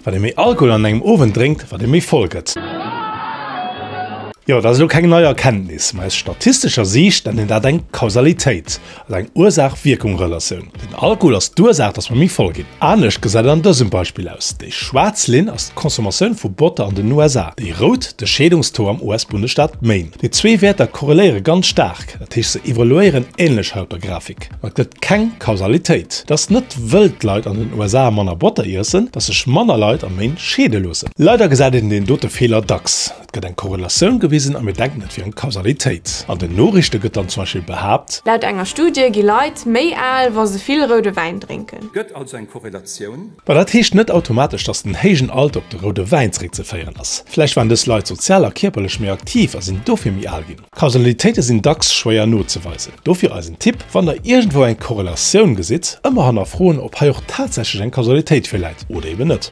Wat ee méi Alkohol an engem Owend drénkt, wat ee méi voll gëtt. Jo, dat ass elo keng nei Erkenntnis, mä aus statistescher Siicht nennt een dat eng Kausalitéit, also eng Ursaach-Wierkung-Relatioun. Den Alkohol ass d'Ursaach, dass mer méi voll ginn. Anescht gesäit et an dësem Beispill aus, Déi schwaarz Linn ass d'Consommatioun vu Botter an den USA, déi rout de Scheedungstaux am US-Bundesstaat Maine. Déi zwee Wäerter korreléiere ganz staark, dat heescht se evoluéieren änlech hei op der Grafik. Ma et gëtt keng Kausalitéit. Et ass net wëll d'Leit an den USA manner Botter iessen, dass sech manner Leit am Maine scheede loossen. Leider gesäit een deen dote Feeler dacks. Et gëtt eng Korrelatioun gewisen a mir denken et wier eng Kausalitéit. An den Noriichte gëtt dann zum Beispill behaapt. Laut enger Studie gi Leit méi al, wa se vill roude Wäin drénken. Gëtt also eng Korrelatioun. Ma dat heescht net automatesch, dass den héijen Alter op de roude Wäin zeréckzeféieren ass. Vläicht waren dës Leit sozial a kierperlech méi aktiv a sinn dofir méi al ginn. Kausalitéite sinn dacks schwéier nozeweisen. Dofir eisen Tipp, Wann der iergendwou eng Korrelatioun gesitt, ëmmer hannerfroen, ob hei och tatsächlech eng Kausalitéit virläit oder eben net.